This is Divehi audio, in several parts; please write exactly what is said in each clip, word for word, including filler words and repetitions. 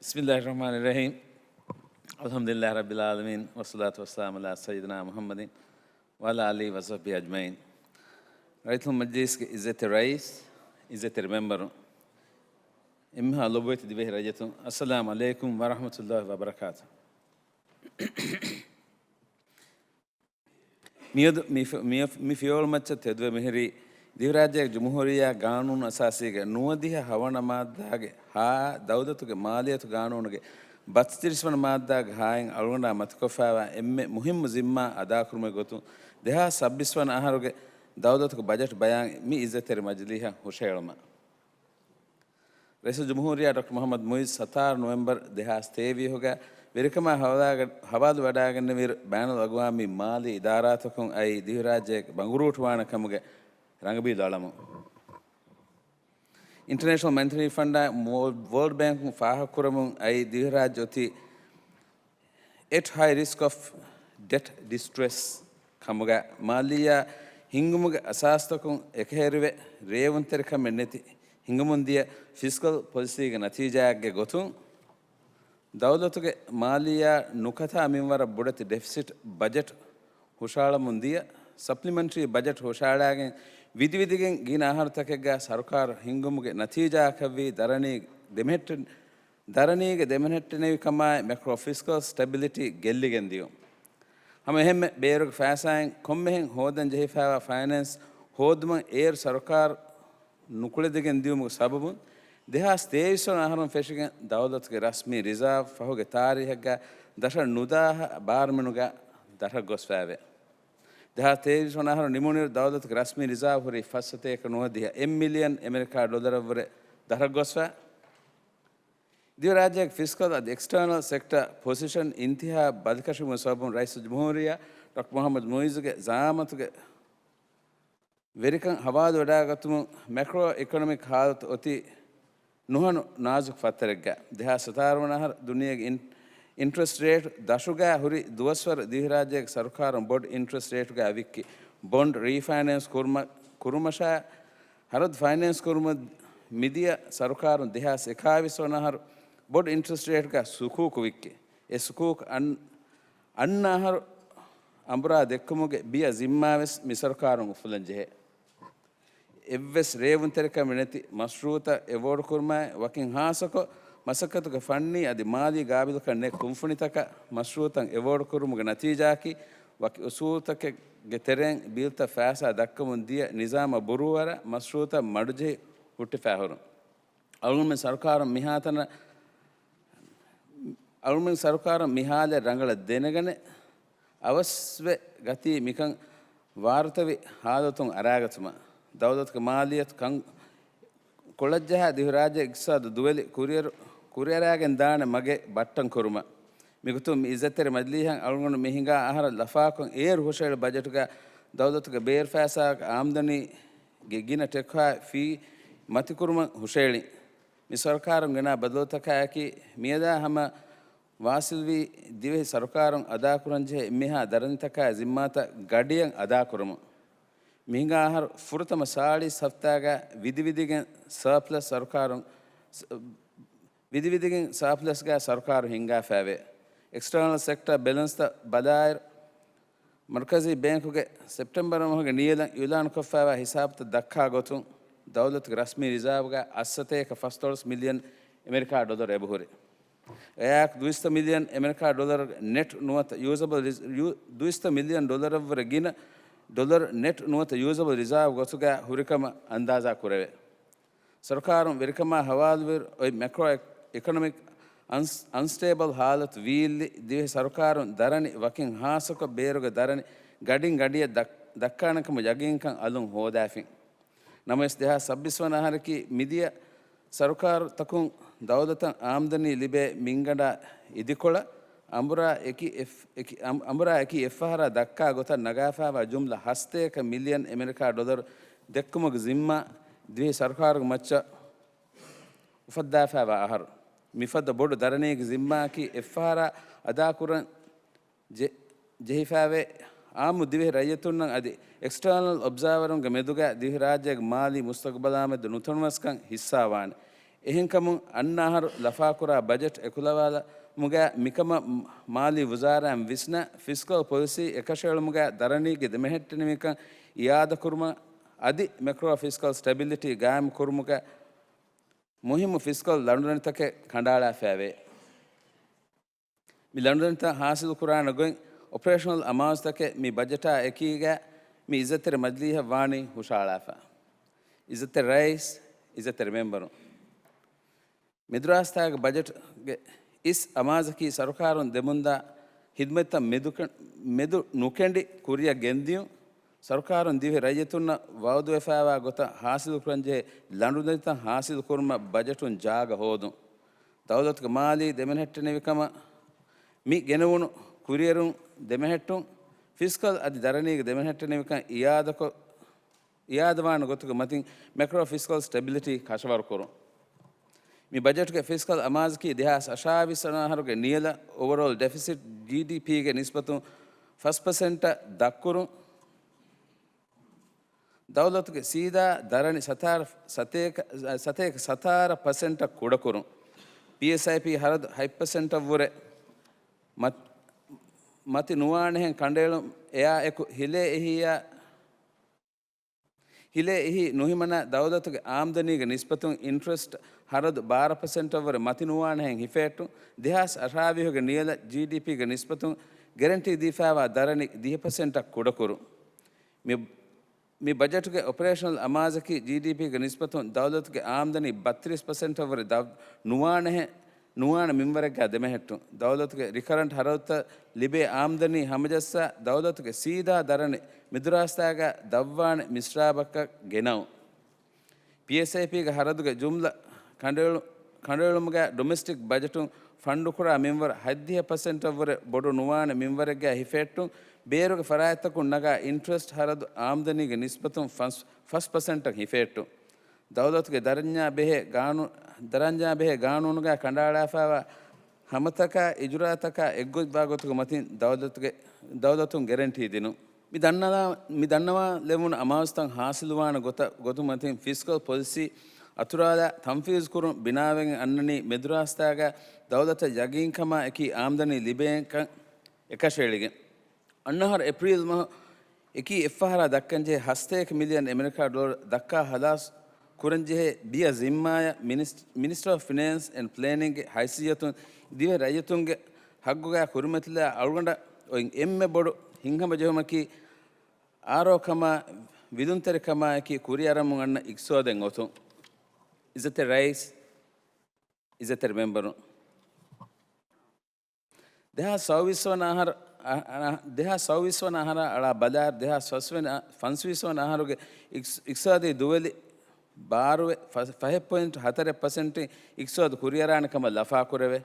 بسم الله الرحمن الرحيم. الحمد لله رب العالمين، والصلاة والسلام على سيدنا محمد وعلى آله وصحبه أجمعين. ރައްޔިތުންގެ މަޖިލީސްގެ އިއްޒަތްތެރި ރައީސް، އިއްޒަތްތެރި މެމްބަރުން، އެންމެހާ ލޮބުވެތި ދިވެހި ރައްޔިތުން، السلام عليكم ورحمة الله وبركاته. މިއަދު މި ފި-، މި ފި-، މި ފިޔަވަޅު މައްޗަށް ތެދުވެ މިހިރީ، ދިވެހިރާއްޖޭގެ ޖުމްހޫރިއްޔާ ގާނޫނު އަސާސީގެ ނުވަދިހަ ހަވަނަ މާއްދާގެ ހާ ދައުލަތުގެ މާލިޔަތު ގާނޫނުގެ ބައްތިރީސް ވަނަ މާއްދާގެ ހާއިން އަޅުގަނޑާ މަތިކޮށްފައިވާ އެންމެ މުހިއްމު ޒިންމާ އަދާކުރުމުގެ ގޮތުން، ދެހާސް ސައްބީސް ވަނަ އަހަރުގެ ދައުލަތުގެ ބަޖެޓް ބަޔާން މި އިއްޒަތްތެރި މަޖިލީހަށް ހުށަހެޅުމަށް. ރައީސުލްޖުމްހޫރިއްޔާ ޑޮކްޓަރ މުޙައްމަދު މުޢިއްޒު ސަތާރަ ނޮވެމްބަރު ދެހާސް ތޭވީސްގަ ވެރިކަމާ ހަވާލާގަ-، ހަވާލުވެވަޑައިގެންނެވިއިރު، ބައިނަލްއަގުވާމީ މާލީ އިދާރާތަކުން އައި ދިވެހިރާއްޖެއެއް ބަނގުރޫޓުވާނެ ކަމުގެ ރަނގަބީލު އަޅަމުން. އިންޓަރނޭޝަނަލް މަނިޓަރީ ފަންޑާ ވޯ-، ވޯލްޑް ބޭންކުން ފާހަގަކުރަމުން އައި ދިވެހިރާއްޖެ އޮތީ at high risk of debt distress ކަމުގަ މާލިއްޔާ ހިންގުމުގެ އަސާސްތަކުން އެކަހެރިވެ، ރޭވުންތެރިކަމެއް ނެތި ހިނގަމުންދިޔަ ފިސްކަލް ޕޮލިސީގެ ނަތީޖާއެއްގެ ގޮތުން، ދައުލަތުގެ މާލިއްޔާ ނުކަތާ މިންވަރަށް ބޮޑެތި ޑެފިސިޓް ބަޖެޓް ހުށަހަޅަމުން ދިޔަ، ސަޕްލިމެންޓްރީ ބަޖެޓް ހުށަހަޅާގެން ވިދިވިދިގެން ގިނަ އަހަރުތަކެއްގަ ސަރުކާރު ހިންގުމުގެ ނަތީޖާއަކަށްވީ ދަރަނީ ދެމެހެއްޓެ-، ދަރަނީގެ ދެމެހެއްޓެނެވި ކަމާއި މެކްރޯ ފިސްކަލް ސްޓެބިލިޓީ ގެއްލިގެން ދިޔުން. ހަމަ އެހެންމެ ބޭރުގެ ފައިސާއިން ކޮންމެހެން ހޯދަން ޖެހިފައިވާ ފައިނޭންސް ހޯދުމަށް އޭރު ސަރުކާރު ނުކުޅެދިގެން ދިޔުމުގެ ސަބަބުން، ދެހާސް ތޭވީސް ވަނަ އަހަރުން ފެށިގެން ދައުލަތުގެ ރަސްމީ ރިޒާވް ފަހުގެ ތާރީހެއްގަ ދަށަށް ނުދާހަ ބާރުމިނުގަ ދަށަށް ގޮސްފައެވެ. ދެހާސް ތޭވީސް ވަނަ އަހަރު ނިމުނުއިރު ދައުލަތުގެ ރަސްމީ ރިޒާވް ހުރީ ފައްސަތޭކަ ނުވަދިހަ އެއް މިލިއަން އެމެރިކާ ޑޮލަރަށްވުރެ ދަށަށް ގޮސްފަ. ދިވެހިރާއްޖޭގެ ފިސްކަލް އަދި އެކްސްޓާނަލް ސެކްޓަ ޕޮޒިޝަން އިންތިހާ ބަލިކަށިވުމުގެ ސަބަބުން ރައީސުލްޖުމްހޫރިއްޔާ ޑޮކްޓަރ މުޙައްމަދު މުޢިއްޒުގެ ޒަޢާމަތުގެ ވެރިކަން ހަވާލުވެވަޑައިގަތުމުން މެކްރޯ އިކޮނޮމިކް ހާލަތު އޮތީ ނުހަނު ނާޒުކު ފައްތަރެއްގަ. ދެހާސް ސަތާރަ ވަނަ އަހަރު ދުނިޔޭގެ އިން-، އިންޓްރެސްޓް ރޭޓް ދަށުގަ ހުރި ދުވަސްވަރު ދިވެހިރާއްޖޭގެ ސަރުކާރުން ބޮޑު އިންޓްރެސްޓް ރޭޓުގަ ވިއްކި ބޮންޑް ރީފައިނޭންސް ކުރުމަ-، ކުރުމަށާ، ހަރަދު ފައިނޭންސް ކުރުމަށް މިދިޔަ ސަރުކާރުން ދެހާސް އެކާވީސް ވަނަ އަހަރު ބޮޑު އިންޓްރެސްޓް ރޭޓްގަ ސުކޫކު ވިއްކި. އެ ސުކޫކު އަން-، އަންނަ އަހަރު އަނބުރާ ދެއްކުމުގެ ބިޔަ ޒިންމާވެސް މި ސަރުކާރުން އުފުލަން ޖެހޭ. އެއްވެސް ރޭވުންތެރިކަމެއް ނެތި މަޝްރޫއުތައް އެވޯޑު ކުރުމާއި، ވަކިން ހާއްސަކޮށް، މަސައްކަތުގެ ފަންނީ އަދި މާލީ ގާބިލްކަން ނެތް ކުންފުނިތަކަށް މަޝްރޫއުތައް އެވޯޑު ކުރުމުގެ ނަތީޖާއަކީ، ވަކި އުސޫލުތަކެއްގެ ތެރެއިން ބިލްތައް ފައިސާ ދައްކަމުން ދިޔަ ނިޒާމަށް ބުރޫއަރަށް މަޝްރޫއުތައް މަޑުޖެހި ހުއްޓިފައި ހުރުން. އަޅުގަނޑުމެން ސަރުކާރުން މިހާތަނަށް، އަޅުގަނޑުމެން ސަރުކާރުން މި ހާލަތް ރަނގަޅަށް ދެނެގަނެ، އަވަސްވެ ގަތީ މިކަން ވާރުތަވި ހާލަތުން އަރާގަތުމަށް، ދައުލަތުގެ މާލިއްޔަތު ކަން ކޮޅަށްޖަހާ ދިވެހިރާއްޖޭގެ އިޤްތިޞާދު ދުވެލި ކުރިއަރު-، ކުރިއަރާގެން ދާނެ މަގެއް ބައްޓަން ކުރުމަށް. މިގޮތުން މި އިއްޒަތްތެރި މަޖިލީހަށް އަޅުގަނޑު މި ހިނގާ އަހަރަށް ލަފާކޮށް އޭރު ހުށަހެޅި ބަޖެޓުގަ ދައުލަތުގެ ބޭރު ފައިސާގެ އާމްދަނީގެ ގިނަ ޓެކުހާ ފީ މަތިކުރުމަށް ހުށަހެޅި. މި ސަރުކާރުން ގެނާ ބަދަލުތަކާއެކީ، މިއަދާ ހަމަ ވާސިލްވީ ދިވެހި ސަރުކާރުން އަދާކުރަންޖެހޭ އެންމެހާ ދަރަނިތަކާ ޒިންމާތައް ގަޑިއަށް އަދާކުރަމުން. މިހިނގާ އަހަރު ފުރަތަމަ ސާޅީސް ހަފްތާގަ ވިދިވިދިގެން ސަރޕްލަސް ސަރުކާރުން، ވިދިވިދިގެން ސާޕްލަސްގަ ސަރުކާރު ހިންގާފައެވެ. އެކްސްޓާނަލް ސެކްޓަ ބެލެންސްތައް ބަލާއިރު، މަރުކަޒީ ބޭންކުގެ ސެޕްޓެމްބަރު މަހުގެ ނިޔަލަށް އިއުލާނުކޮށްފައިވާ ހިސާބުތައް ދައްކާ ގޮތުން، ދައުލަތުގެ ރަސްމީ ރިޒާވްގަ އަށްސަތޭކަ ފަސްދޮޅަސް މިލިއަން އެމެރިކާ ޑޮލަރު އެބަހުރި. އެއާއެކު ދުއިސައްތަ މިލިއަން އެމެރިކާ ޑޮލަރު ނެޓް ނުވަތަ ޔޫޒަބަލް ރިޒް-، ޔޫ-، ދުއިސައްތަ މިލިއަން ޑޮލަރަށްވުރެ ގިނަ ޑޮލަރު ނެޓް ނުވަތަ ޔޫޒަބަލް ރިޒާވް ގޮތުގަ ހުރިކަމަށް އަންދާޒާ ކުރެވޭ. ސަރުކާރުން ވެރިކަމާ ހަވާލުވި އޮތް މެކްރޯ އެކޮނޮމިކް އަންސް-، އަންސްޓޭބަލް ހާލަތު ވީއްލި ދިވެހި ސަރުކާރުން ދަރަނި ވަކިން ހާއްސަކޮށް ބޭރުގެ ދަރަނި ގަޑިން ގަޑިއަށް ދައް-، ދައްކާނެކަމަށް ޔަގީންކަން އަލުން ހޯދާފިން. ނަމަވެސް، ދެހާސް ސައްބީސް ވަނަ އަހަރަކީ މިދިޔަ ސަރުކާރުތަކުން ދައުލަތަށް އާމްދަނީ ލިބޭ މިންގަނޑާ އިދިކޮޅަށް އަނބުރާ އެކި އެއް-، އެކި-، އަން-، އަނބުރާ އެކި އެއްފަހަރާ ދައްކާ ގޮތަށް ނަގާފައިވާ ޖުމްލަ ހަސަތޭކަ މިލިއަން އެމެރިކާ ޑޮލަރު ދެއްކުމުގެ ޒިންމާ ދިވެހި ސަރުކާރުގެ މައްޗަށް އުފައްދާފައިވާ އަހަރު. މިފަދަ ބޮޑު ދަރަނީގެ ޒިންމާއަކީ އެއްފަހަރާ އަދާކުރަން ޖެ-، ޖެހިފައިވޭ އާއްމު ދިވެހި ރައްޔިތުންނަށް އަދި އެކްސްޓާނަލް އޮބްޒާވަރުންގެ މެދުގަ ދިވެހިރާއްޖޭގެ މާލީ މުސްތަގުބަލާމެދު ނުތަނަވަސްކަން ހިއްސާވާނެ. އެހެންކަމުން އަންނަ އަހަރު ލަފާކުރާ ބަޖެޓް އެކުލަވާލުމުގައި މިކަމަށް މާލީ ވުޒާރާއިން ވިސްނާ، ފިސްކަލް ޕޮލިސީ އެކަށައެޅުމުގައި ދަރަނީގެ ދެމެހެއްޓެނިވިކަން އިއާދަކުރުމަށް އަދި މެކްރޯ ފިސްކަލް ސްޓެބިލިޓީ ގާއިމް ކުރުމުގައި މުހިއްމު ފިސްކަލް ލަނޑުދަނޑިތަކެއް ކަނޑައަޅާފައިވޭ. މި ލަނޑުދަނޑިތައް ހާސިލުކުރާނެ ގޮތް އޮޕަރޭޝަނަލް އަމާޒުތަކެއް މި ބަޖެޓާ އެކީގަ މި އިއްޒަތްތެރި މަޖިލީހަށް ވާނީ ހުށައަޅާފަ. އިއްޒަތްތެރި ރައީސް، އިއްޒަތްތެރި މެމްބަރުން. މެދުރާސްތާގެ ބަޖެޓްގެ އިސް އަމާޒަކީ ސަރުކާރުން ދެމުންދާ ހިދުމަތްތައް މެދު، މެދު ނުކެނޑި ކުރިއަށް ގެންދިޔުން. ސަރުކާރުން ދިވެހި ރައްޔިތުންނަށް ވައުދުވެފައިވާ ގޮތަށް ހާސިލުކުރަންޖެހޭ ލަނޑުދަނޑިތައް ހާސިލުކުރުމަށް ބަޖެޓުން ޖާގަ ހޯދުން. ދައުލަތުގެ މާލީ ދެމެހެއްޓެނިވިކަމަށް މި ގެނެވުނު ކުރިއެރުން ދެމެހެއްޓުން، ފިސްކަލް އަދި ދަރަނީގެ ދެމެހެއްޓެނިވިކަން އިއާދަކޮށް، އިއާދަވާނެ ގޮތުގެ މަތިން މެކްރޯ ފިސްކަލް ސްޓެބިލިޓީ ކަށަވަރުކުރުން. މި ބަޖެޓުގެ ފިސްކަލް އަމާޒަކީ ދެހާސް އަށާވީސް ވަނަ އަހަރުގެ ނިޔަލަށް އޯވަރޯލް ޑެފިސިޓް ޖީޑީޕީގެ ނިސްބަތުން ފަސް ޕަސެންޓަށް ދަށްކުރުން. ދައުލަތުގެ ސީދާ ދަރަނި ސަތާރަ، ސަތޭކަ، ސަތޭކަ ސަތާރަ ޕަސެންޓަށް ކުޑަކުރުން. ޕީއެސްއައިޕީ ހަރަދު ހަތް ޕަސެންޓަށްވުރެ މަތި، މަތި ނުވާނެހެން ކަނޑައެޅުން. އެއާ އެކު ހިލޭ އެހީއާ، ހިލޭ އެހީ ނުހިމަނާ ދައުލަތުގެ އާމްދަނީގެ ނިސްބަތުން އިންޓްރެސްޓް ހަރަދު ބާރަ ޕަސެންޓަށްވުރެ މަތި ނުވާނެހެން ހިފެހެއްޓުން. ދެހާސް އަށާވީހުގެ ނިޔަލަށް ޖީޑީޕީގެ ނިސްބަތުން ގެރެންޓީ ދީފައިވާ ދަރަނި ދިހަ ޕަސެންޓަށް ކުޑަކުރުން. މި، މި ބަޖެޓުގެ އޮޕަރޭޝަނަލް އަމާޒަކީ ޖީޑީޕީގެ ނިސްބަތުން ދައުލަތުގެ އާމްދަނީ ބައްތިރީސް ޕަސެންޓަށްވުރެ ދަށް ނުވާނެހެ، ނުވާނެ މިންވަރެއްގާ ދެމެހެއްޓުން. ދައުލަތުގެ ރިކަރަންޓް ހަރަދުތައް ލިބޭ އާމްދަނީ ހަމަޖައްސާ، ދައުލަތުގެ ސީދާ ދަރަނި މެދުރާސްތާގާ ދަށްވާނެ މިސްރާބަކަށް ގެނައުން. ޕީއެސްއައިޕީގެ ހަރަދުގެ ޖުމްލަ ކަނޑައެޅު، ކަނޑައެޅުމުގައި ޑޮމެސްޓިކް ބަޖެޓުން ފަންޑުކުރާ މިންވަރު ހަތްދިހަ ޕަސެންޓަށްވުރެ ބޮޑު ނުވާނެ މިންވަރެއްގައި ހިފެހެއްޓުން. ބޭރުގެ ފަރާތްތަކުން ނަގާ އިންޓްރެސްޓް ހަރަދު އާމްދަނީގެ ނިސްބަތުން ފަސް، ފަސް ޕަސެންޓަށް ހިފެހެއްޓުން. ދައުލަތުގެ ދަރަންޏާ ބެހޭ ގާނޫ، ދަރަންޏާ ބެހޭ ގާނޫނުގައި ކަނޑައަޅާފައިވާ ހަމަތަކާ އިޖުރާތަކާ އެއްގޮތްވާ ގޮތުގެ މަތިން ދައުލަތުގެ، ދައުލަތުން ގެރެންޓީ ދިނުން. މި ދަންނަވާ، މި ދަންނަވާލެވުނު އަމާޒުތައް ހާސިލުވާނެ ގޮތަށް، ގޮތުގެ މަތިން ފިސްކަލް ޕޮލިސީ އަތުރާލާ ތަންފީޒުކުރުން. ބިނާވެގެން އަންނަނީ މެދުރާސްތާގަ ދައުލަތަށް ޔަގީންކަމާ އެކީ އާމްދަނީ ލިބޭކަން އެކަށައެޅިގެން. އަންނަ އަހަރު އޭޕްރީލް މަހު އެކީ އެއްފަހަރާ ދައްކަންޖެހޭ ހަސަތޭކަ މިލިއަން އެމެރިކާ ޑޮލަރު ދައްކާ ހަލާސް ކުރަންޖެހޭ ބިޔަ ޒިންމާޔަށް މިނިސް، މިނިސްޓަރ އޮފް ފިނޭންސް އެންޑް ޕްލޭނިންގގެ ހައިސިއްޔަތުން ދިވެހި ރައްޔިތުންގެ ހައްގުގައި ކުރިމަތިލާ އަޅުގަނޑަށް އޮތް އެންމެ ބޮޑު ހިތްހަމަޖެހުމަކީ އާރޯކަމާ، ވިލުންތެރިކަމާއެކީ ކުރިއަރަމުން އަންނަ އިޤްތިޞާދެއް އޮތުން. އިއްޒަތްތެރި ރައީސް، އިއްޒަތްތެރި މެމްބަރުން. ދެހާސް ސައުވީސް ވަނަ އަހަރ، އަ، އަ، ދެހާސް ސައުވީސް ވަނަ އަހަރާ އަޅާ ބަލާއިރު، ދެހާސް ފަންސަވީސް ވަނަ، ފަންސަވީސް ވަނަ އަހަރުގެ އިޤް، އިޤްތިޞާދީ ދުވެލި ބާރުވެ، ފަ، ފަހެއް ޕޮއިންޓް ހަތަރެއް ޕަސެންޓް އިޤްތިޞާދު ކުރިއަރާނެ ކަމަށް ލަފާކުރެވޭ.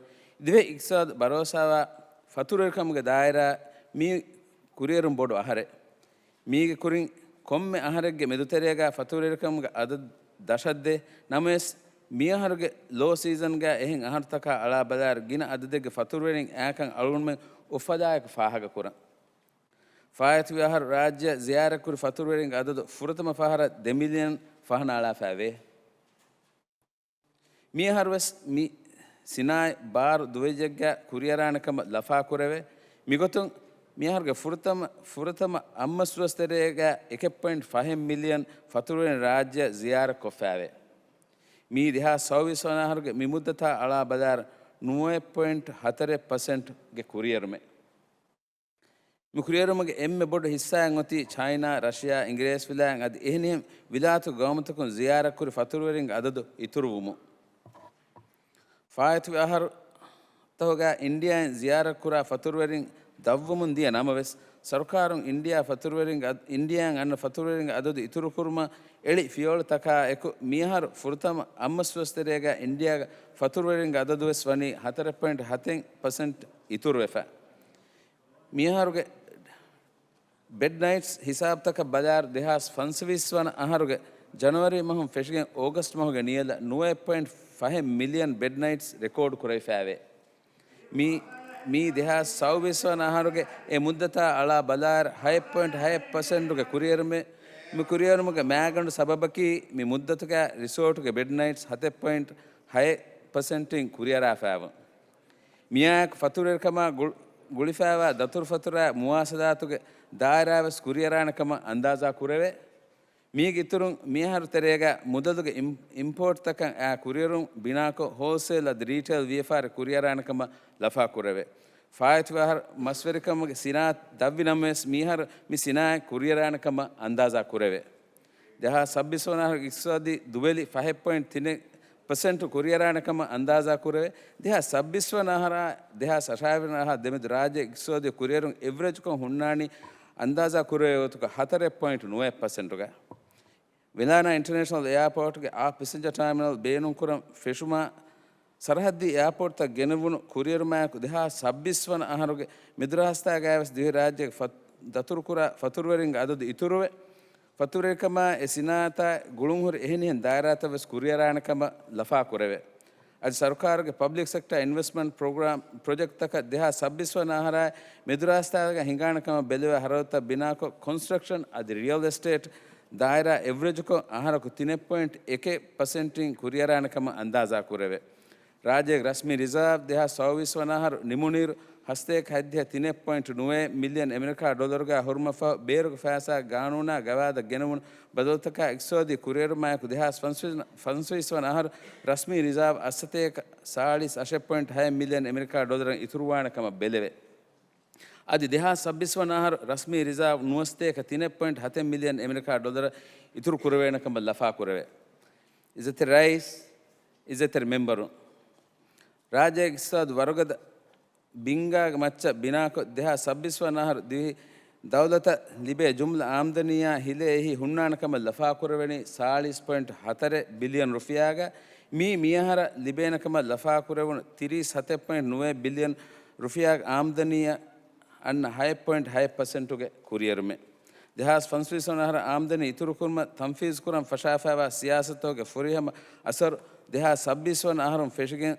ދިވެހި އިޤްތިޞާދު ބަރޯސާވާ ފަތުރުވެރިކަމުގެ ދާއިރާ މީ ކުރިއެރުން ބޮޑު އަހަރެއް. މީގެ ކުރިން ކޮންމެ އަހަރެއްގެ މެދުތެރޭގަ ފަތުރުވެރިކަމުގެ އަދަދު ދަށަށްދޭ. ނަމަވެސް، މިއަހަރުގެ ލޯ ސީޒަންގަ އެހެން އަހަރުތަކާ އަޅާ ބަލާއިރު، ގިނަ އަދަދެއްގެ ފަތުރުވެރިން އައިކަން އަޅުގަނޑުމެން އުފަލާއެކު ފާހަގަކުރަން. ފާއިތުވި އަހަރު ރާއްޖެއަށް ޒިޔާރަތްކުރި ފަތުރުވެރިންގެ އަދަދު ފުރަތަމަ ފަހަރަށް ދެ މިލިއަން ފަހަނައަޅާފައިވޭ. މިއަހަރުވެސް މި ސިނާއި ބާރު ދުވެއްޖެއްގަ ކުރިއަރާނެ ކަމަށް ލަފާކުރެވޭ. މިގޮތުން މިއަހަރުގެ ފުރަތަމަ، ފުރަތަމަ އަށްމަސް ދުވަސް ތެރޭގަ އެކެއް ޕޮއިންޓް ފަހެއް މިލިއަން ފަތުރުވެރިން ރާއްޖެއަށް ޒިޔާރަތް ކޮށްފައިވޭ. މީ ދެހާސް ސައުވީސް ވަނަ އަހަރުގެ މި މުއްދަތާ އަޅާ ބަލާއިރު ނުވައެއް ޕޮއިންޓް ހަތަރެއް ޕަސެންޓްގެ ކުރިއެރުމެއް. މި ކުރިއެރުމުގެ އެންމެ ބޮޑު ހިއްސާއެއް އޮތީ ޗައިނާ، ރަޝިޔާ، އިނގިރޭސިވިލާތް އަދި އެހެނިހެން ވިލާތު ގައުމުތަކުން ޒިޔާރަތްކުރި ފަތުރުވެރިންގެ އަދަދު އިތުރުވުމުން. ފާއިތުވި އަހަރުތަކުގަ އިންޑިޔާއިން ޒިޔާރަތްކުރާ ފަތުރުވެރިން ދަށްވަމުން ދިޔަ ނަމަވެސް، ސަރުކާރުން އިންޑިޔާ ފަތުރުވެރިންގެ އަދ، އިންޑިޔާއިން އަންނަ ފަތުރުވެރިންގެ އަދަދު އިތުރުކުރުމަށް އެޅި ފިޔަވަޅުތަކާއެކު، މިއަހަރު ފުރަތަމަ އަށްމަސް ދުވަސް ތެރޭގަ އިންޑިޔާގެ ފަތުރުވެރިންގެ އަދަދުވެސް ވަނީ ހަތަރެއް ޕޮއިންޓް ހަތެއް ޕަސެންޓް އިތުރުވެފަ. މިއަހަރުގެ ބެޑް ނައިޓްސް ހިސާބުތަކަށް ބަލާއިރު، ދެހާސް ފަންސަވީސް ވަނަ އަހަރުގެ ޖަނަވަރީ މަހުން ފެށިގެން އޯގަސްޓް މަހުގެ ނިޔަލަށް ނުވައެއް ޕޮއިންޓް ފަހެއް މިލިއަން ބެޑް ނައިޓްސް ރެކޯޑް ކުރެވިފައިވޭ. މީ، މީ ދެހާސް ސައުވީސް ވަނަ އަހަރުގެ އެ މުއްދަތާ އަޅާ ބަލާއިރު ހައެއް ޕޮއިންޓް ހައެއް ޕަސެންޓުގެ ކުރިއެރުމެއް. މި ކުރިއެރުމުގެ މާގަނޑު ސަބަބަކީ، މި މުއްދަތުގަ ރިސޯޓުގެ ބެޑް ނައިޓްސް ހަތެއް ޕޮއިންޓް ހައެއް ޕަސެންޓިން ކުރިއަރާފައިވުން. މިއާއެކު ފަތުރުވެރިކަމާ ގު-، ގުޅިފައިވާ ދަތުރުފަތުރާ މުވާސަލާތުގެ ދާއިރާވެސް ކުރިއަރާނެ ކަމަށް އަންދާޒާ ކުރެވޭ. މީގެ އިތުރުން މިއަހަރު ތެރޭގަ މުދަލުގެ އިމް-، އިމްޕޯޓްތަކަށް އާ ކުރިއެރުން ބިނާކޮށް، ހޯލްސޭލް އަދި ރީޓެއިލް ވިޔަފާރި ކުރިއަރާނެ ކަމަށް ލަފާކުރެވޭ. ފާއިތުވި އަހަރު މަސްވެރިކަމުގެ ސިނާއަތް ދަށްވި ނަމަވެސް، މިއަހަރު މި ސިނާއަތް ކުރިއަރާނެ ކަމަށް އަންދާޒާ ކުރެވޭ. ދެހާސް ސައްބީސް ވަނަ އަހަރު އިޤްތިޞާދީ ދުވެލި ފަހެއް ޕޮއިންޓް ތިނެއް ޕަސެންޓު ކުރިއަރާނެ ކަމަށް އަންދާޒާ ކުރެވޭ. ދެހާސް ސައްބީސް ވަނަ އަހަރާ ދެހާސް އަށާވީސް ވަނަ އަހަރާ ދެމެދު ރާއްޖޭގެ އިޤްތިޞާދީ ކުރިއެރުން އެވްރެޖްކޮށް ހުންނާނީ އަންދާޒާ ކުރެވޭ ގޮތުގަ ހަތަރެއް ޕޮއިންޓް ނުވައެއް ޕަސެންޓުގަ. ވެލާނާ އިންޓަރނޭޝަނަލް އެއާޕޯޓްގެ އާ ޕެސެންޖަރ ޓާމިނަލް ބޭނުންކުރަން ފެށުމާ، ސަރަހައްދީ އެއާޕޯޓްތައް ގެނެވުނު ކުރިއެރުމާއެކު ދެހާސް ސައްބީސް ވަނަ އަހަރުގެ މެދުރާސްތާގައިވެސް ދިވެހިރާއްޖޭގެ ފަތް-، ދަތުރުކުރާ ފަތުރުވެރިންގެ އަދަދު އިތުރުވެ، ފަތުރުވެރިކަމާ އެ ސިނާއަތާ ގުޅުންހުރި އެހެނިހެން ދާއިރާތައްވެސް ކުރިއަރާނެ ކަމަށް ލަފާކުރެވޭ. އަދި ސަރުކާރުގެ ޕަބްލިކް ސެކްޓާ އިންވެސްޓްމަންޓް ޕްރޮގްރާމް ޕްރޮޖެކްޓްތަކަށް ދެހާސް ސައްބީސް ވަނަ އަހަރާއި މެދުރާސްތާގަ ހިނގާނެ ކަމަށް ބެލެވޭ ހަރަދުތައް ބިނާކޮށް، ކޮންސްޓްރަކްޝަން އަދި ރިއަލް އެސްޓޭޓް ދާއިރާ އެވްރެޖުކޮށް، އަހަރަކު ތިނެއް ޕޮއިންޓް އެކެއް ޕަސެންޓިން ކުރިއަރާނެ ކަމަށް އަންދާޒާ ކުރެވޭ. ރާއްޖޭގެ ރަސްމީ ރިޒާވް ދެހާސް ސައުވީސް ވަނަ އަހަރު ނިމުނުއިރު، ހަސަތޭކަ ހަތްދިހަ ތިނެއް ޕޮއިންޓް ނުވައެއް މިލިއަން އެމެރިކާ ޑޮލަރުގަ ހުރުމަށްފަހު، ބޭރުގެ ފައިސާ ގާނޫނާ ގަވާއިދަށް ގެނެވުނު ބަދަލުތަކާ އިޤްތިޞާދީ ކުރިއެރުމާއެކު ދެހާސް ފަންސަވީސް ވަނަ އަހަރު ރަސްމީ ރިޒާވް އަށްސަތޭކަ ސާޅީސް އަށެއް ޕޮއިންޓް ހައެއް މިލިއަން އެމެރިކާ ޑޮލަރަށް އިތުރުވާނެ ކަމަށް ބެލެވޭ. އަދި ދެހާސް ސައްބީސް ވަނަ އަހަރު ރަސްމީ ރިޒާވް ނުވަސަތޭކަ ތިނެއް ޕޮއިންޓް ހަތެއް މިލިއަން އެމެރިކާ ޑޮލަރަށް އިތުރު ކުރެވޭނެ ކަމަށް ލަފާ ކުރެވޭ. އިއްޒަތްތެރި ރައީސް، އިއްޒަތްތެރި މެމްބަރުން، ރާއްޖޭގެ އިޤްތިޞާދު ވަރުގަދަ ބިންގާގެ މައްޗަށް ބިނާކޮށް، ދެހާސް ސައްބީސް ވަނަ އަހަރު ދިވެހި ދައުލަތަށް ލިބޭ ޖުމްލަ އާމްދަނީއާ ހިލޭ އެހީ ހުންނާނެ ކަމަށް ލަފާކުރެވެނީ ސާޅީސް ޕޮއިންޓް ހަތަރެއް ބިލިއަން ރުފިޔާގަ. މީ މިއަހަރަށް ލިބޭނެ ކަމަށް ލަފާކުރެވުނު ތިރީސް ހަތެއް ޕޮއިންޓް ނުވައެއް ބިލިއަން ރުފިޔާގެ އާމްދަނީއަށް އަންނަ ހައެއް ޕޮއިންޓް ހައެއް ޕަސެންޓުގެ ކުރިއެރުމެއް. ދެހާސް ފަންސަވީސް ވަނަ އަހަރަށް އާމްދަނީ އިތުރުކުރުމަށް ތަންފީޒުކުރަން ފަށާފައިވާ ސިޔާސަތުގެ ފުރިހަމަ އަސަރު ދެހާސް ސައްބީސް ވަނަ އަހަރުން ފެށިގެން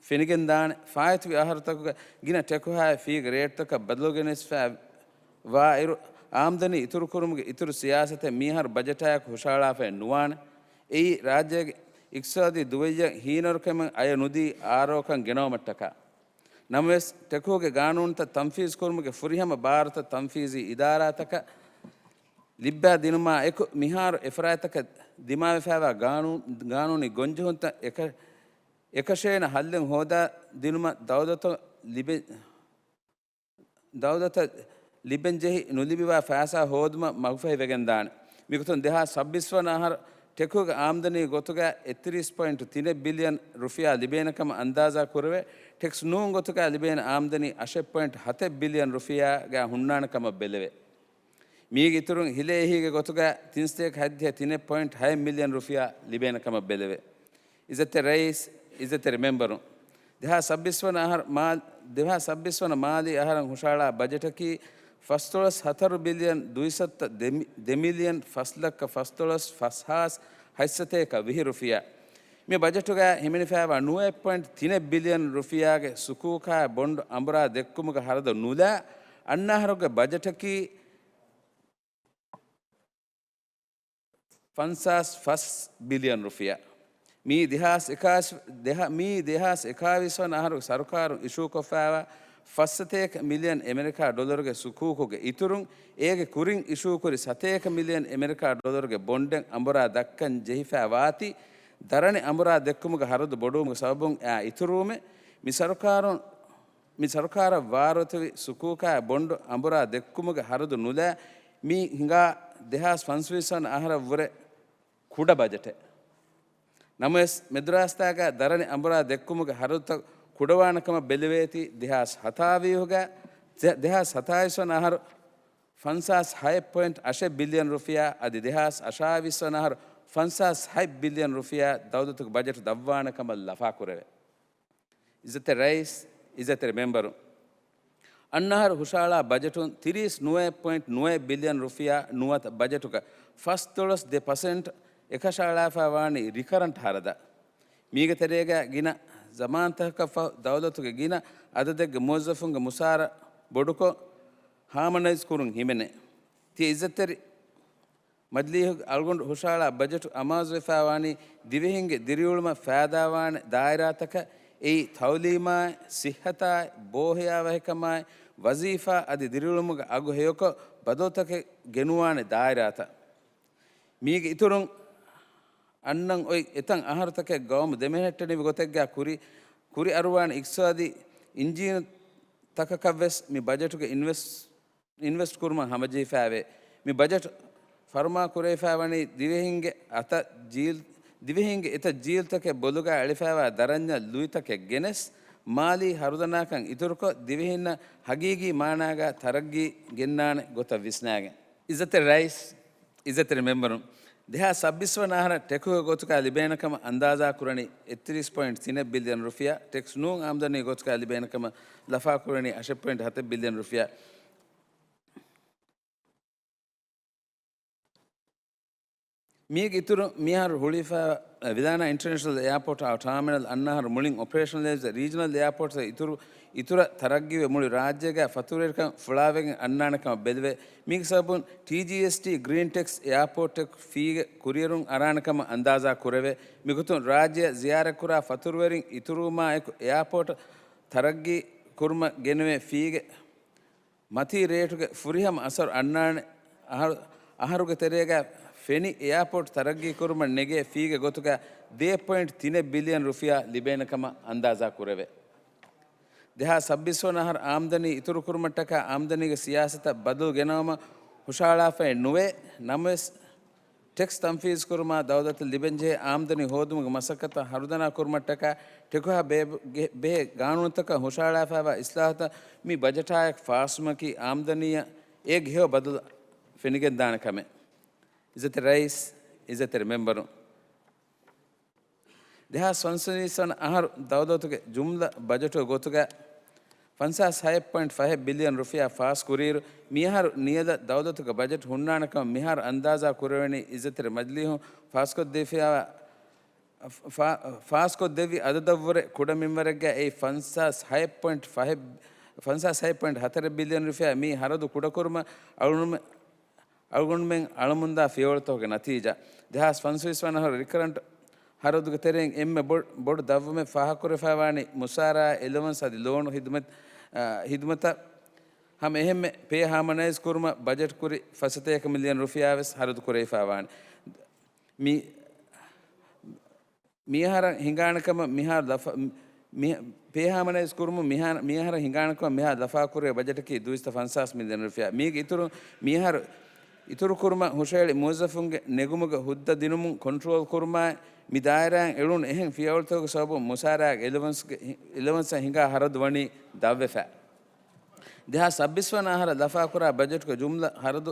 ފެނިގެންދާނެ. ފާއިތުވި އަހަރުތަކުގަ ގިނަ ޓެކުހާއި ފީގެ ރޭޓްތަކަށް ބަދަލުގެނެސްފައި ވާއިރު، އާމްދަނީ އިތުރުކުރުމުގެ އިތުރު ސިޔާސަތެއް މިއަހަރު ބަޖެޓާއެކު ހުށަހަޅާފައެއް ނުވާނެ. އެއީ، ރާއްޖޭގެ އިޤްތިޞާދީ ދުވައްޔަށް ހީނަރުކަމެއް އަޔަށް ނުދީ އާރޯކަން ގެނައުމަށްޓަކާ. ނަމަވެސް، ޓެކުގެ ގާނޫނުތައް ތަންފީޒުކުރުމުގެ ފުރިހަމަ ބާރުތައް ތަންފީޒީ އިދާރާތަކަށް ލިއްބާ ދިނުމާ އެކު، މިހާރު އެފަރާތްތަކަށް ދިމާވެފައިވާ ގާނޫ-، ގާނޫނީ ގޮންޖެހުންތައް އެކަ-، އެކަށޭނަ ހައްލެއް ހޯދާ ދިނުމަށް ދައުލަތު ލިބެ-، ދައުލަތަށް ލިބެންޖެހި ނުލިބިވާ ފައިސާ ހޯދުމަށް މަގުފަހިވެގެންދާނެ. މިގޮތުން ދެހާސް ސައްބީސް ވަނަ އަހަރު ޓެކުގެ އާމްދަނީ ގޮތުގަ އެއްތިރީސް ޕޮއިންޓު ތިނެއް ބިލިއަން ރުފިޔާ ލިބޭނެ ކަމަށް އަންދާޒާ ކުރެވޭ. ޓެކްސް ނޫން ގޮތުގަ ލިބޭނެ އާމްދަނީ އަށެއް ޕޮއިންޓު ހަތެއް ބިލިއަން ރުފިޔާގަ ހުންނާނެ ކަމަށް ބެލެވޭ. މީގެ އިތުރުން ހިލޭ އެހީގެ ގޮތުގަ ތިން ސަތޭކަ ހަތްދިހަ ތިނެއް ޕޮއިންޓް ހައެއް މިލިއަން ރުފިޔާ ލިބޭނެ ކަމަށް ބެލެވޭ. އިއްޒަތްތެރި ރައީސް، އިއްޒަތްތެރި މެމްބަރުން، ދެހާސް ސައްބީސް ވަނަ އަހަރު މާ-، ދެހާސް ސައްބީސް ވަނަ މާލީ އަހަރަށް ހުށަހަޅާ ބަޖެޓަކީ ފަސްދޮޅަސް ހަތަރު ބިލިއަން ދުއިސައްތަ ދެ މި-، ދެ މިލިއަން ފަސް ލައްކަ ފަސްދޮޅަސް ފަސް ހާސް ހަތްސަތޭކަ ވިހި ރުފިޔާ. މި ބަޖެޓުގަ ހިމެނިފައިވާ ނުވައެއް ޕޮއިންޓް ތިނެއް ބިލިއަން ރުފިޔާގެ ސުކޫކާ ބޮންޑް އަނބުރާ ދެއްކުމުގެ ހަރަދު ނުލާ، އަންނަ އަހަރުގެ ބަޖެޓަކީ ފަންސާސް ފަސް ބިލިއަން ރުފިޔާ. މީ ދެހާސް އެކާސް، ދެހަ-، މީ ދެހާސް އެކާވީސް ވަނަ އަހަރު ސަރުކާރުން އިޝޫކޮށްފައިވާ ފަސް ސަތޭކަ މިލިއަން އެމެރިކާ ޑޮލަރުގެ ސުކޫކުގެ އިތުރުން، އޭގެ ކުރިން އިޝޫކުރި ސަތޭކަ މިލިއަން އެމެރިކާ ޑޮލަރުގެ ބޮންޑެއް އަނބުރާ ދައްކަން ޖެހިފައި ވާތީ، ދަރަނި އަނބުރާ ދެއްކުމުގެ ހަރަދު ބޮޑުވުމުގެ ސަބަބުން އެއާ އިތުރުވުމެއް. މި ސަރުކާރުން މި ސަރުކާރަށް ވާރުތުވި ސުކޫކާ ބޮންޑު އަނބުރާ ދެއްކުމުގެ ހަރަދު ނުލާ، މި ހިނގާ ދެހާސް ފަންސަވީސް ވަނަ އަހަރަށްވުރެ ކުޑަ ބަޖެޓެއް. ނަމަވެސް، މެދުރާސްތާގަ ދަރަނި އަނބުރާ ދެއްކުމުގެ ހަރަދުތައް ކުޑަވާނެ ކަމަށް ބެލެވޭތީ، ދެހާސް ހަތާވީހުގަ، ދެ-، ދެހާސް ހަތާވީސް ވަނަ އަހަރު ފަންސާސް ހައެއް ޕޮއިންޓް އަށެއް ބިލިއަން ރުފިޔާ އަދި ދެހާސް އަށާވީސް ވަނަ އަހަރު ފަންސާސް ހައެއް ބިލިއަން ރުފިޔާ ދައުލަތުގެ ބަޖެޓު ދަށްވާނެ ކަމަށް ލަފާކުރެވޭ. އިއްޒަތްތެރި ރައީސް، އިއްޒަތްތެރި މެމްބަރުން، އަންނަ އަހަރު ހުށަހަޅާ ބަޖެޓުން ތިރީސް ނުވައެއް ޕޮއިންޓް ނުވައެއް ބިލިއަން ރުފިޔާ ނުވަތަ ބަޖެޓުގަ ފަސްދޮޅަސް ދެ ޕަސެންޓް އެކަށައަޅާފައި ވާނީ ރިކަރަންޓް ހަރަދަށް. މީގެ ތެރޭގަ ގިނަ ޒަމާންތަކަކަށް ފަހު ދައުލަތުގެ ގިނަ އަދަދެއްގެ މުވައްޒަފުންގެ މުސާރަ ބޮޑުކޮށް ހާމަނައިޒް ކުރުން ހިމެނޭ. ތިޔަ އިއްޒަތްތެރި މަޖިލީހުގެ އަޅުގަނޑު ހުށަހަޅާ ބަޖެޓު އަމާޒުވެފައިވާނީ ދިވެހިންގެ ދިރިއުޅުމަށް ފައިދާވާނެ ދާއިރާތަކަށް، އެއީ ތައުލީމާއި، ސިއްހަތާއި، ބޯހިޔާވަހިކަމާއި، ވަޒީފާ އަދި ދިރިއުޅުމުގެ އަގު ހެޔޮކޮށް ބަދަލުތަކެއް ގެނުވާނެ ދާއިރާތައް. މީގެ އިތުރުން އަންނަން އޮތް އެތައް އަހަރުތަކެއް ގައުމު ދެމެހެއްޓެނިވި ގޮތެއްގަ ކުރި، ކުރިއަރުވާނެ އިޤްތިޞާދީ އިންޖީނުތަކަކަށްވެސް މި ބަޖެޓުގެ އިންވެސްޓް، އިންވެސްޓް ކުރުމަށް ހަމަޖެހިފައިވޭ. މި ބަޖެޓް ފަރުމާ ކުރެވިފައިވަނީ ދިވެހިންގެ އަތަށް ޖީލް، ދިވެހިންގެ އެތައް ޖީލްތަކެއް ބޮލުގަ އެޅިފައިވާ ދަރަންޏަށް ލުއިތަކެއް ގެނެސް، މާލީ ހަރުދަނާކަން އިތުރުކޮށް، ދިވެހިންނަށް ހަގީގީ މާނާގަ ތަރައްގީ ގެންނާނެ ގޮތަށް ވިސްނާގެން. އިއްޒަތްތެރި ރައީސް، އިއްޒަތްތެރި މެމްބަރުން، ދެހާސް ސައްބީސް ވަނަ އަހަރަށް ޓެކުގެ ގޮތުގަ ލިބޭނެ ކަމަށް އަންދާޒާ ކުރަނީ އެއްތިރީސް ޕޮއިންޓް ތިނެއް ބިލިއަން ރުފިޔާ، ޓެކްސް ނޫން އާމްދަނީ ގޮތުގަ ލިބޭނެ ކަމަށް ލަފާ ކުރަނީ އަށެއް ޕޮއިންޓް ހަތެއް ބިލިއަން ރުފިޔާ. މީގެ އިތުރު، މިއަހަރު ހުޅުވިފައި ވިލާނާ އިންޓަރނޭޝަނަލް އެއާޕޯޓް އާ ޓާމިނަލް އަންނަ އަހަރު މުޅިން އޮޕަރޭޝަނަލައިޒް، ރީޖަނަލް އެއާޕޯޓްސް އިތުރު، އިތުރަށް ތަރައްގީވެ މުޅި ރާއްޖޭގަ ފަތުރުވެރިކަން ފުޅާވެގެން އަންނާނެ ކަމަށް ބެލެވޭ. މީގެ ސަބަބުން ޓީޖީއެސްޓީ ގްރީން ޓެކްސް އެއާޕޯޓް ޓެކް ފީގެ ކުރިއެރުން އަރާނެ ކަމަށް އަންދާޒާ ކުރެވޭ. މިގޮތުން ރާއްޖެއަށް ޒިޔާރަތްކުރާ ފަތުރުވެރިން އިތުރުވުމާއެކު އެއާޕޯޓް ތަރައްގީ ކުރުމަށް ގެނެވޭ ފީގެ މަތީ ރޭޓުގެ ފުރިހަމަ އަސަރު އަންނާނެ. އަހަރު، އަހަރުގެ ތެރޭގަ ފެނި އެއާޕޯޓް ތަރައްގީ ކުރުމަށް ނެގޭ ފީގެ ގޮތުގަ ދޭއް ޕޮއިންޓް ތިނެއް ބިލިއަން ރުފިޔާ ލިބޭނެ ކަމަށް އަންދާޒާ ކުރެވޭ. ދެހާސް ސައްބީސް ވަނަ އަހަރު އާމްދަނީ އިތުރު ކުރުމަށްޓަކާ އާމްދަނީގެ ސިޔާސަތަށް ބަދަލު ގެނައުމަށް ހުށަހަޅާފައެއް ނުވޭ. ނަމަވެސް، ޓެކްސް ތަންފީޒު ކުރުމާ ދައުލަތަށް ލިބެންޖެހޭ އާމްދަނީ ހޯދުމުގެ މަސައްކަތަށް ހަރުދަނާ ކުރުމަށްޓަކާ ޓެކުހާ ބޭ-، ގެ-، ބެހޭ ގާނޫނުތަކަށް ހުށަހަޅާފައިވާ އިސްލާހުތައް މި ބަޖެޓާއެކު ފާސްވުމަކީ އާމްދަނީއަށް އޭގެ ހެޔޮ ބަދަލު ފެނިގެންދާނެ ކަމެއް. އިއްޒަތްތެރި ރައީސް، އިއްޒަތްތެރި މެމްބަރުން. ދެހާސް ފަންސަވީސް ވަނަ އަހަރު ދައުލަތުގެ ޖުމްލަ ބަޖެޓުގެ ގޮތުގަ ފަންސާސް ހަތް ޕޮއިންޓް ފަހެއް ބިލިއަން ރުފިޔާ ފާސް ކުރިއިރު، މިއަހަރު ނިޔަލަށް ދައުލަތުގެ ބަޖެޓް ހުންނާނެ ކަމަށް މިހާރު އަންދާޒާ ކުރެވެނީ އިއްޒަތްތެރި މަޖިލީހުން ފާސްކޮށްދީފައިވާ، ފާ-، ފާސްކޮށްދެއްވި އަދަދަށްވުރެ ކުޑަ މިންވަރެއްގަ އެއީ ފަންސާސް ހަތް ޕޮއިންޓް ފަހެއް، ފަންސާސް ހަތް ޕޮއިންޓް ހަތަރެއް ބިލިއަން ރުފިޔާ މި ހަރަދު ކުޑަކުރުމަށް އަޅުގަނޑުމެ-، އަޅުގަނޑުމެން އަޅަމުންދާ ފިޔަވަޅުތަކުގެ ނަތީޖާ. ދެހާސް ފަންސަވީސް ވަނަ އަހަރު ރިކަރަންޓް ހަރަދުގެ ތެރެއިން އެންމެ ބޮ-، ބޮޑު ދަށްވުމެއް ފާހަގަކުރެވިފައިވާނީ މުސާރާ އެލަވަންސް އަދި ލޯނު ހިދުމަތް-، އާ، ހިދުމަތަށް ހަމަ އެހެންމެ ޕޭ ހާމަނައިޒް ކުރުމަށް ބަޖެޓް ކުރި ފައިސާތަކަށް މިލިއަން ރުފިޔާ ވެސް ހަރަދު ކުރެވިފައިވާނެ. މި-، މިއަހަރަށް ހިނގާނެ ކަމަށް މިހާރު ލަފާ-، މި-، ޕޭ ހާމަނައިޒް ކުރުމުން މިހާ-، މިއަހަރަށް ހިނގާނެ ކަމަށް މިހާރު ލަފާ ކުރެވޭ ބަޖެޓަކީ ދުއިސައްތަ ފަންސާސް މިލިއަން ރުފިޔާ. މީގެ އިތުރު، މިއަހަރު އިތުރު ކުރުމަށް ހުށަހެޅި މުވައްޒަފުންގެ ނެގުމުގެ ހުއްދަ ދިނުމުން ކޮންޓްރޯލް ކުރުމާއި، މި ދާއިރާއިން އެޅުނު އެހެން ފިޔަވަޅުތަކުގެ ސަބަބުން މުސާރާގެ އެލަވަންސްގެ، އެލަވަންސަށް ހިނގާ ހަރަދު ވަނީ ދަށްވެފަ. ދެހާސް ސައްބީސް ވަނަ އަހަރަށް ލަފާކުރާ ބަޖެޓުގެ ޖުމްލަ ހަރަދު،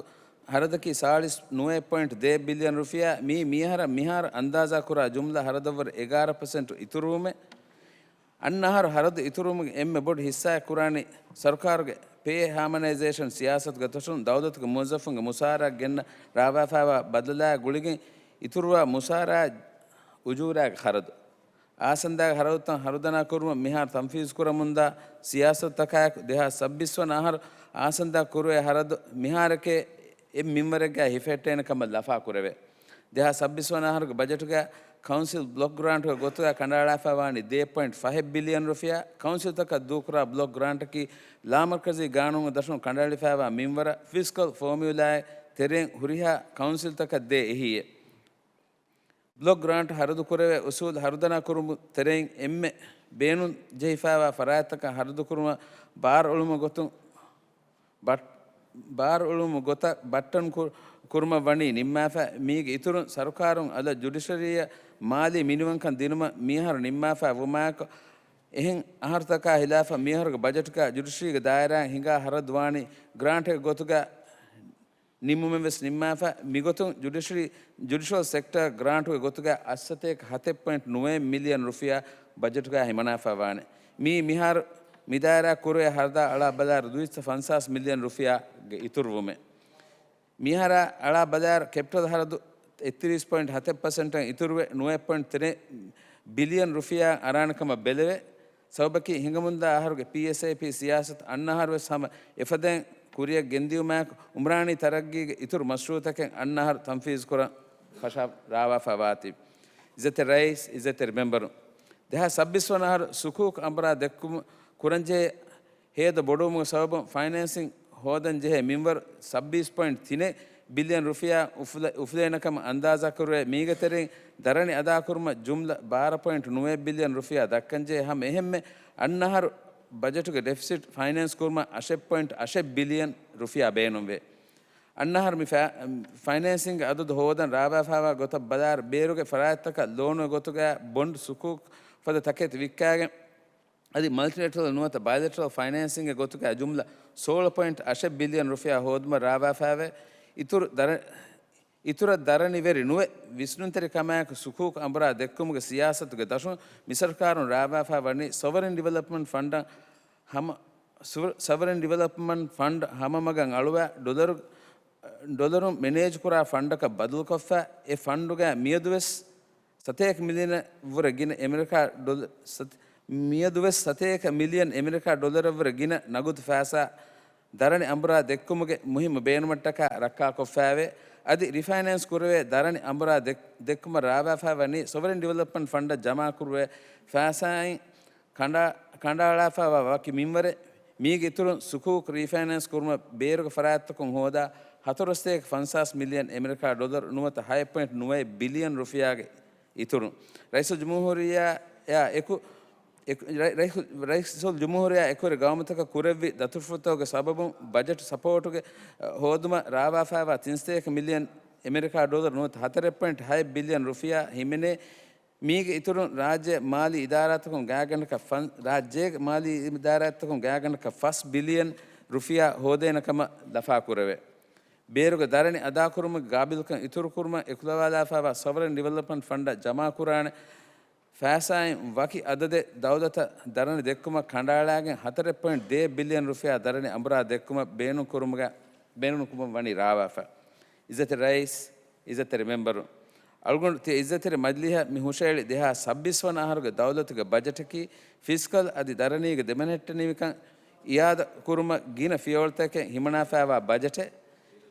ހަރަދަކީ ސާޅީސް ނުވައެއް ޕޮއިންޓް ދޭއް ބިލިއަން ރުފިޔާ. މީ މިއަހަރަށް މިހާރު އަންދާޒާކުރާ ޖުމްލަ ހަރަދަށްވުރެ އެގާރަ ޕަސެންޓު އިތުރުވުމެއް. އަންނަ އަހަރު ހަރަދު އިތުރުވުމުގެ އެންމެ ބޮޑު ހިއްސާއެއް ކުރާނީ ސަރުކާރުގެ ޕޭ ހާމަނައިޒޭޝަން ސިޔާސަތުގެ ދޮށުން ދައުލަތުގެ މުވައްޒަފުންގެ މުސާރައަށް ގެންނަ ރާވާފައިވާ ބަދަލާ ގުޅިގެން އިތުރުވާ މުސާރާ އުޖޫރާގެ ހަރަދު. އާސަންދާގެ ހަރަދުތައް ހަރުދަނާ ކުރުމަށް މިހާރު ތަންފީޒު ކުރަމުންދާ ސިޔާސަތުތަކާއެކު، ދެހާސް ސައްބީސް ވަނަ އަހަރު އާސަންދާ ކުރުވޭ ހަރަދު މިހާރަކޭ އެއް މިންވަރެއްގައި ހިފެހެއްޓޭނެ ކަމަށް ލަފާ ކުރެވޭ. ދެހާސް ސައްބީސް ވަނަ އަހަރުގެ ބަޖެޓުގައި ކައުންސިލް ބްލޮކް ގްރާންޓުގެ ގޮތުގައި ކަނޑައަޅާފައިވާނީ ދޭއް ޕޮއިންޓް ފަހެއް ބިލިއަން ރުފިޔާ. ކައުންސިލްތަކަށް ދޫކުރާ ބްލޮކް ގްރާންޓަކީ ލާމަރުކަޒީ ގާނޫނުގެ ދަށުން ކަނޑައެޅިފައިވާ މިންވަރަށް ފިސްކަލް ފޯމިއުލާއެއް ތެރެއިން ހުރިހާ ކައުންސިލްތަކަށް ދޭ އެހީއެއް. ބްލޮކް ގްރާންޓް ހަރަދު ކުރެވޭ އުސޫލު ހަރުދަނާ ކުރުމުގެ ތެރެއިން އެންމެ ބޭނުން ޖެހިފައިވާ ފަރާތްތަކަށް ހަރަދު ކުރުމަށް ބާރު އުޅުމުގެ ގޮތުން ބަޓް-، ބާރު އުޅުމުގެ ގޮތަށް ބައްޓަން ކު-، ކުރުމަށް ވަނީ ނިންމާފަ. މީގެ އިތުރުން ސަރުކާރުން އަލަށް ޖުޑިޝަރީއަށް މާލީ މިނިވަންކަން ދިނުމަށް މިއަހަރު ނިންމާފަ ވުމާއެކު، އެހެން އަހަރުތަކާ ހިލާފަށް މިއަހަރުގެ ބަޖެޓުގައި ޖުޑިޝަރީގެ ދާއިރާއިން ހިނގާ ހަރަދު ވާނީ ގްރާންޓެއްގެ ގޮތުގައި ނިންމުމެއް ވެސް ނިންމާފަ. މިގޮތުން ޖުޑިޝަރީ، ޖުޑިޝަލް ސެކްޓަރ ގްރާންޓުގެ ގޮތުގައި އަށްސަތޭކަ ހަތެއް ޕޮއިންޓް ނުވައެއް މިލިއަން ރުފިޔާ ބަޖެޓުގައި ހިމަނާފައިވާނެ. މީ މިހާރު މިދާއިރާ ކުރެވޭ ހަރަދާ އަޅާ ބަލާއިރު ދުއިސައްތަ ފަންސާސް މިލިއަން ރުފިޔާގެ އިތުރުވުމެއް. މިހާރާ އަޅާ ބަލާއިރު ކެޕިޓަލް ހަރަދު އެއްތިރީސް ޕޮއިންޓް ހަތެއް ޕަސެންޓަށް އިތުރުވެ، ނުވައެއް ޕޮއިންޓް ތިނެއް ބިލިއަން ރުފިޔާ އަރާނެ ކަމަށް ބެލެވޭ. ސަބަބަކީ ހިނގަމުންދާ އަހަރުގެ ޕީއެސްއައިޕީ ސިޔާސަތު އަންނަ އަހަރު ވެސް ހަމަ އެފަދައިން ކުރިއަށް ގެންދިއުމާއެކު، އުމްރާނީ ތަރައްގީގެ އިތުރު މަޝްރޫއުތަކެއް އަންނަ އަހަރު ތަންފީޒު ކުރަން ފަށާ ރާވާފަ ވާތީ. އިއްޒަތްތެރި ރައީސް، އިއްޒަތްތެރި މެމްބަރު، ދެހާސް ސައްބީސް ވަނަ އަހަރު ސުކޫކް އަނބުރާ ދެއްކުމު ކުރަންޖެހޭ ހޭދަ ބޮޑުވުމުގެ ސަބަބުން ފައިނޭންސިން ހޯދަން ޖެހޭ މިންވަރު ސައްބީސް ޕޮއިންޓް ތިނެއް ބިލިއަން ރުފިޔާ އުފުލެ-، އުފުލޭނެކަމަށް އަންދާޒާކުރެވޭ. މީގެ ތެރެއިން ދަރަނި އަދާކުރުމަށް ޖުމްލަ ބާރަ ޕޮއިންޓް ނުވައެއް ބިލިއަން ރުފިޔާ ދައްކަންޖެހޭ. ހަމަ އެހެންމެ އަންނަ އަހަރު ބަޖެޓުގެ ޑެފިސިޓް ފައިނޭންސް ކުރުމަށް އަށެއް ޕޮއިންޓް އަށެއް ބިލިއަން ރުފިޔާ ބޭނުންވޭ. އަންނަ އަހަރު މި ފައި-، ފައިނޭންސިންގ އަދަދު ހޯދަން ރާވާފާވާ ގޮތަށް ބަލާއިރު، ބޭރުގެ ފަރާތްތަކަށް ލޯނުގެ ގޮތުގައި ބޮންޑް، ސުކޫކް ފަދަ ތަކެތި ވިއްކާގެން، އަދި މަލްޓިލެޓަރަލް ނުވަތަ ބަޔަލެޓަރަލް ފައިނޭންސިންގ ގޮތުގައި ޖުމްލަ ސޯޅަ ޕޮއިންޓް އަށެއް ބިލިއަން ރުފިޔާ ހޯދުމަށް ރާވާފާވޭ. އިތުރު ދަރަ-، އިތުރަށް ދަރަނިވެރި ނުވެ، ވިސްނުންތެރިކަމާއެކު ސުކޫކް އަނބުރާ ދެއްކުމުގެ ސިޔާސަތުގެ ދަށުން މިސަރުކާރުން ރާވާފާ ވަނީ ސޮވަރިން ޑިވެލޮޕްމަންޓް ފަންޑަށް ހަމަ، ސުވަ-، ސޮވަރިން ޑިވެލޮޕްމަންޓް ފަންޑް ހަމަމަގަށް އަޅުވާ ޑޮލަރު، ޑޮލަރުން މެނޭޖްކުރާ ފަންޑަކަށް ބަދަލުކޮށްފަ، އެ ފަންޑުގައި މިއަދުވެސް ސަތޭކަ މިލިއަނަށް ވުރެ ގިނަ އެމެރިކާ ޑޮލަ-، ސަތ-، މިއަދުވެސް ސަތޭކަ މިލިއަން އެމެރިކާ ޑޮލަރަށްވުރެ ގިނަ ނަގުދު ފައިސާ ދަރަނި އަނބުރާ ދެއްކުމުގެ މުހިއްމު ބޭނުމަށްޓަކާ ރައްކާކޮށްފައެވެ. އަދި ރިފައިނޭންސް ކުރެވޭ ދަރަނި އަނބުރާ ދެއް-، ދެއްކުމަށް ރާވާފާ ވަނީ ސޮވަރިން ޑިވެލޮޕްމަންޓް ފަންޑަށް ޖަމާކުރެވޭ ފައިސާއިން ކަނޑާ-، ކަނޑައަޅާފައިވާ ވަކި މިންވަރެއް. މީގެ އިތުރުން ސުކޫކް ރީފައިނޭންސް ކުރުމަށް ބޭރުގެ ފަރާތްތަކުން ހޯދާ ހަތަރުސަތޭކަ ފަންސާސް މިލިއަން އެމެރިކާ ޑޮލަރު ނުވަތަ ހަތް ޕޮއިންޓް ނުވައެއް ބިލިއަން ރުފިޔާގެ އިތުރުން. ރައީސުލްޖުމްހޫރިއްޔާއާ އެކު، އެކު، ރައި-، ރައި-، ރައީސުލްޖުމްހޫރިއްޔާ އެކުވެރި ގައުމުތަކަށް ކުރެއްވި ދަތުރުފުޅުތަކުގެ ސަބަބުން ބަޖެޓް ސަޕޯޓުގެ، އަ، ހޯދުމަށް ރާވާފައިވާ ތިންސަތޭކަ މިލިއަން އެމެރިކާ ޑޮލަރު ނުވަތަ ހަތަރެއް ޕޮއިންޓް ހަތް ބިލިއަން ރުފިޔާ ހިމެނޭ. މީގެ އިތުރުން ރާއްޖެ މާލީ އިދާރާތަކުން ގާތްގަނޑަކަށް ފަން-، ރާއްޖޭގެ މާލީ އިދާރާތަކުން ގާތްގަނޑަކަށް ފަސް ބިލިއަން ރުފިޔާ ހޯދޭނެ ކަމަށް ލަފާކުރެވޭ. ބޭރުގެ ދަރަނި އަދާކުރުމުގެ ގާބިލްކަން އިތުރުކުރުމަށް އެކުލަވާލާފައިވާ ސޮވަރިން ޑިވެލޮޕްމަންޓް ފަންޑަށް ޖަމާކުރާނެ ފައިސާއިން ވަކި އަދަދެއް ދައުލަތަށް ދަރަނި ދެއްކުމަށް ކަނޑައަޅާގެން ހަތަރެއް ޕޮއިންޓް ދޭއް ބިލިއަން ރުފިޔާ ދަރަނި އަނބުރާ ދެއްކުމަށް ބޭނުންކުރުމުގަ-، ބޭނުންކުރުމަށް ވަނީ ރާވާފަ. އިއްޒަތްތެރި ރައީސް، އިއްޒަތްތެރި މެމްބަރު، އަޅުގަނޑު ތިޔަ އިއްޒަތްތެރި މަޖިލީހަށް މި ހުށައެޅި ދެހާސް ސައްބީސް ވަނަ އަހަރުގެ ދައުލަތުގެ ބަޖެޓަކީ ފިސްކަލް އަދި ދަރަނީގެ ދެމެންހެއްޓެނިވިކަން އިއާދަ ކުރުމަށް ގިނަ ފިޔަވަޅުތަކެއް ހިމަނާފައިވާ ބަޖެޓެއް.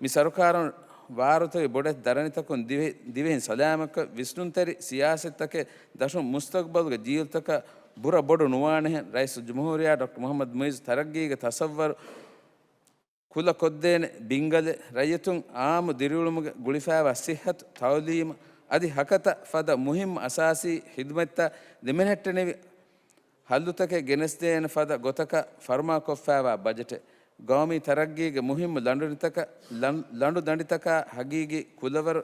މި ސަރުކާރުން ވާރުތަވި ބޮޑެތި ދަރަނިތަކުން ދިވެ-، ދިވެހިން ސަލާމަތްކޮށް، ވިސްނުންތެރި ސިޔާސަތުތަކެއް ދަށުން މުސްތަގުބަލުގެ ޖީލްތަކަށް ބުރަ ބޮޑު ނުވާނެހެން، ރައީސުލްޖުމްހޫރިއްޔާ ޑޮކްޓަރ މުޙައްމަދު މުޢިއްޒު ތަރައްގީގެ ތަޞައްވަރު ކުލަ ކޮށްދޭނެ ބިންގަލެއް، ރައްޔިތުން އާއްމު ދިރިއުޅުމުގެ ގުޅިފައިވާ ސިއްހަތު، ތައުލީމު އަދި ހަކަތަ ފަދަ މުހިއްމު އަސާސީ ޚިދުމަތްތައް ދެމެންހެއްޓެނިވި ހައްލުތަކެއް ގެނެސްދޭނެ ފަދަ ގޮތަކަށް ފަރުމާކޮށްފައިވާ ބަޖެޓެއް. ގައުމީ ތަރައްގީގެ މުހިއްމު ލަނޑު ދަނޑިތަކަށް، ލަން-، ލަނޑު ދަނޑިތަކާ ހަގީގީ ކުލަވަރު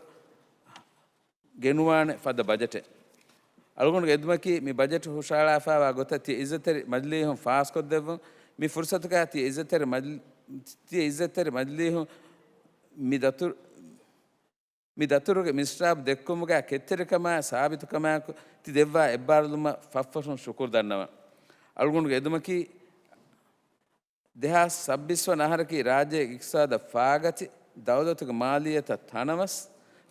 ގެނުވާނެ ފަދަ ބަޖެޓެއް. އަޅުގަނޑުގެ އެދުމަކީ، މި ބަޖެޓް ހުށަހަޅާފައިވާ ގޮތަށް ތިޔަ އިއްޒަތްތެރި މަޖިލީހުން ފާސްކޮށްދެއްވުން. މި ފުރުސަތުގައި ތިޔަ އިއްޒަތްތެރި މަޖިލީ-، ތިޔަ އިއްޒަތްތެރި މަޖިލީހުން މި ދަތުރު-، މި ދަތުރުގެ މިސްރާބު ދެއްކުމުގައި ކެތްތެރިކަމާއި ސާބިތުކަމާއެކު ތި ދެއްވާ އެއްބާރުލުމަށް ފަށްފަށުން ޝުކުރު ދަންނަވަން. އަޅުގަނޑުގެ އެދުމަކީ، ދެހާސް ސައްބީސް ވަނަ އަހަރަކީ ރާއްޖޭގެ އިޤްތިޞާދަށް ފާގަތި، ދައުލަތުގެ މާލިއްޔަތަށް ތަނަވަސް،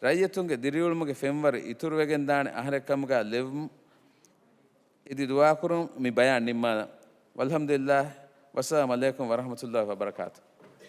ރައްޔިތުންގެ ދިރިއުޅުމުގެ ފެންވަރު އިތުރުވެގެންދާނެ އަހަރެއްކަމުގައި ލެއްވުމު އެދި ދުޢާކުރުން މި ބަޔާން ނިންމާލަން. ވަލްޙަމްދުލިއްލާހް. ވައްސަލާމް ޢަލައިކުމް ވަރަޙްމަތުﷲ ވަބަރަކާތުހު.